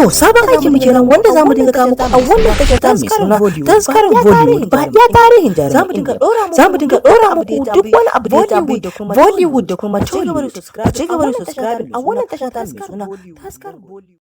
To, sabon aikin mu kenan wanda zamu dinga kawo muku a wannan tasha ta mai suna Taskarar Bollywood. Ba iya tarihin jaruman Zamu dinga dora muku duk wani abu da ya shafi Bollywood da kuma Tollywood. Ku ci gaba da subscribe a wannan tasha ta mai suna Taskarar Bollywood.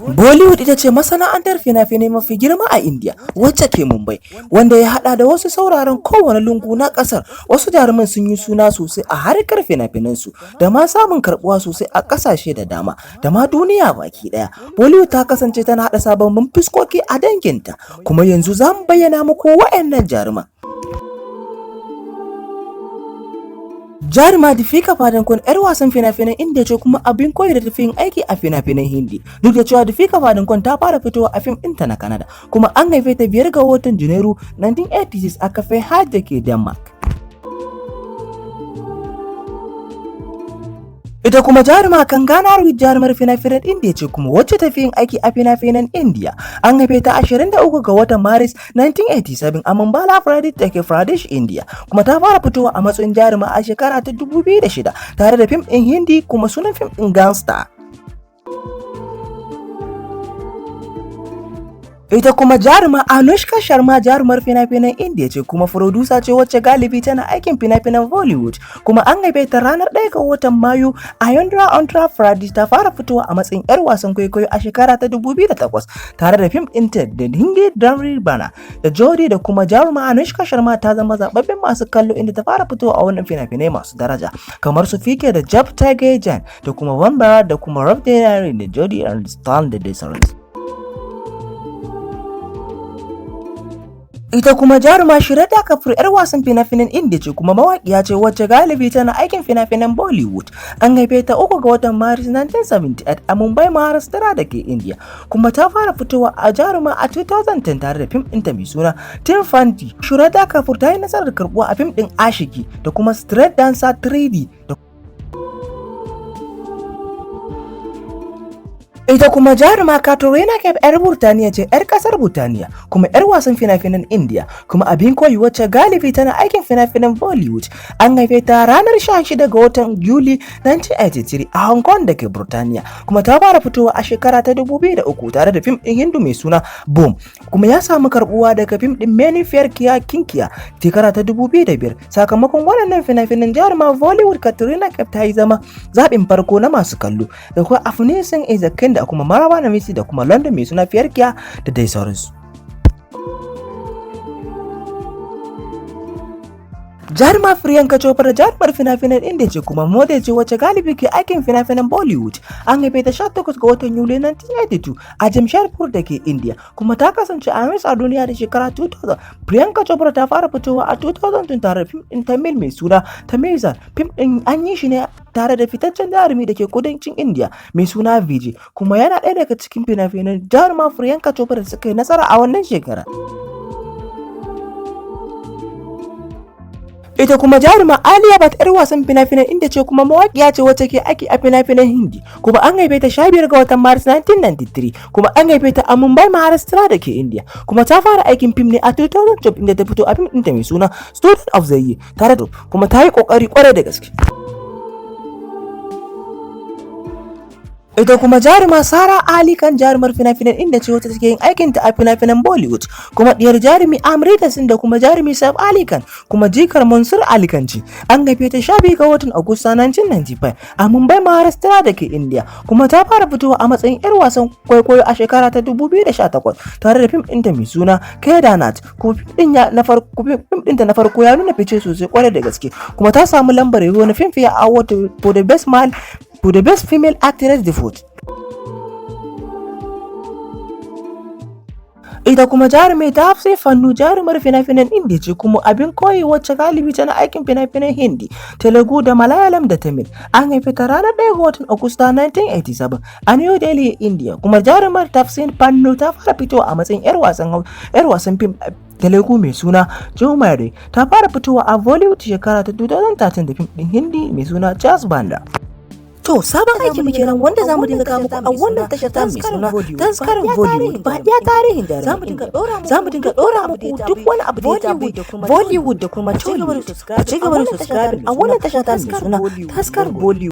Bollywood ita ce masana'antar fina-finai mafi girma a Indiya wacce ke Mumbai, wanda ya haɗa da masu sauraron kowane lungu na ƙasar. Wasu jaruman sun yi suna sosai a harkar fina-finansu da ma samun karɓuwa sosai a ƙasashe da dama da ma duniya baki ɗaya. Bollywood ta kasance tana haɗa sababbin fuskoki a danginta, kuma yanzu za mu bayyana muku waɗannan jaruman. Jaruma Deepika Padukone 'yar wasan fina-finan Indiya ce kuma abin koyi da tafi yin aiki a fina-finan Hindi. Duk da cewa Deepika Padukone ta fara fitowa a fim ɗinta na Kannada, kuma an haife ta 5 ga watan Janairu 1986 a Copenhagen da ke Denmark. Ita kuma jaruma Kangana Ranaut jarumar fina-finan Indiya ce kuma wacce ta fi yin aiki a fina-finan Indiya. An haife ta 23 ga watan Maris 1987 a Mumbai Pradesh da ke Pradesh, Indiya. Kuma ta fara fitowa a matsayin jaruma a shekara ta 2006 tare da fim ɗin Hindi kuma sunan fim ɗin Gangster. Ita kuma jaruma Anushka Sharma jarumar fina-finan Indiya ce kuma furodusa ce wacce galibi tana aikin fina-finan Bollywood, kuma an haife ta ranar 1 ga watan Mayu a Indore, Uttar Pradesh. Ta fara fitowa a matsayin 'yar wasan kwaikwayo a shekara ta 2008 tare da fim ɗinta da Hindi Damri Bana da Jodi. Da kuma jaruma Anushka Sharma ta zama zababben masu kallo, inda ta fara fitowa a wannan fina-finai masu daraja kamar su Fike da Jab Tak Yeh Jaane da kuma Bambara da kuma Rab Ne da Jodi and Stan da dai sauransu. Ita kuma jaruma Shraddha Kapoor 'yar wasan fina-finan Indiya ce kuma mawaƙiya ce wacce galibi tana aikin fina-finan Bollywood. An haife ta 3 ga watan Maris 1978 a Mumbai, Maharashtra da ke Indiya, kuma ta fara fitowa a jaruma a 2010 tare da fim ɗinta mai suna Teen Patti. Shraddha Kapoor ta yi nasarar karɓuwa a fim ɗin Aashiqui da kuma Street Dancer 3D da. Ita kuma jaruma Katrina Kaif 'yar Burtaniya ce, 'yar kasar Burtaniya kuma 'yar wasan fina-finan Indiya kuma abin koyi wacce galibi tana aikin fina-finan Bollywood. An haife ta ranar 16 ga watan Yuli 1983 a Hong Kong da ke Burtaniya, kuma ta fara fitowa a shekara ta 2003 tare da fim ɗin Hindu mai suna Boom, kuma ya samu karbuwa daga fim ɗin Maine Pyar Kiya Kyunki shekara ta 2005. Sakamakon waɗannan fina-finan, jaruma Bollywood Katrina Kaif ta yi zama zaɓin farko na masu kallo da kuma Apne Singh Is King da kuma Maraba Namisi da kuma London mai suna Pyar Kiya da dai sauransu. Jaruma Priyanka Chopra jarumar fina-finan Indiya ce kuma model ce wacce galibi ke aikin fina-finan Bollywood. An haife ta 18 ga watan Yuli 1982 a Jamshedpur da ke India, kuma ta kasance a Miss a duniya da shekara 2000. Priyanka Chopra ta fara fitowa a 2002 tare da fim ɗin Tamil mai suna Tamizhan. Fim ɗin an yi shi ne tare da fitaccen jarumi da ke kudancin India mai suna Vijay, kuma yana ɗaya daga cikin fina-finan jaruma Priyanka Chopra da suka yi nasara a wannan shekara. Ita kuma jaruma Alia Bhatt 'yar wasan fina-finan Indiya ce kuma mawaƙiya ce wacce ke aiki a fina-finan Hindi, kuma an haife ta 15 ga watan Maris 1993, kuma an haife ta a Mumbai, Maharashtra da ke India, kuma ta fara aikin fim ne a 2012, inda ta fito a fim ɗinta mai suna Student of the Year tare da kuma ta yi ƙoƙari ƙwarai da gaske. Ita kuma jaruma Sara Ali Khan jarumar fina-finan Indiya ce wacce take yin aikinta a fina-finan Bollywood, kuma diyar jarumi Amrita Singh da kuma jarumi Saif Ali Khan, kuma jikar Mansur Ali Khan ce. An haife ta 12 ga watan Agusta 1995 a Mumbai, Maharashtra da ke India, kuma ta fara fitowa a matsayin 'yar wasan kwaikwayo a shekara ta 2018 tare da fim ɗinta mai suna Kedarnath, kuma fim ɗinta na farko ya nuna fice sosai kwarai da gaske, kuma ta samu lambar yabo na Filmfare Award for the best female actress debut. Ita kuma jarumai Taapsee Pannu jarumar fina-finan Indiya ce kuma abin koyi wacce galibi tana aikin fina-finan Hindi, Telugu da Malayalam da Tamil. An haife ta ranar 1 ga watan Agusta 1987 a New Delhi, India, kuma jarumar Taapsee Pannu ta fara fitowa a matsayin 'yar wasan fim Telugu mai suna Jhummari. Ta fara fitowa a Bollywood shekara ta 2013 da fim ɗin Hindi mai suna Chas Banda. To, sabon aikin mu kenan wanda zamu dinga kawo muku a wannan tashar ta mai suna Taskar Bollywood. Ba iya tarihin jarumai, zamu dinga dora muku duk wani abu da ya shafi Bollywood da kuma Tollywood. Ku ci gaba da subscribe a wannan tasha ta mai suna Taskar Bollywood.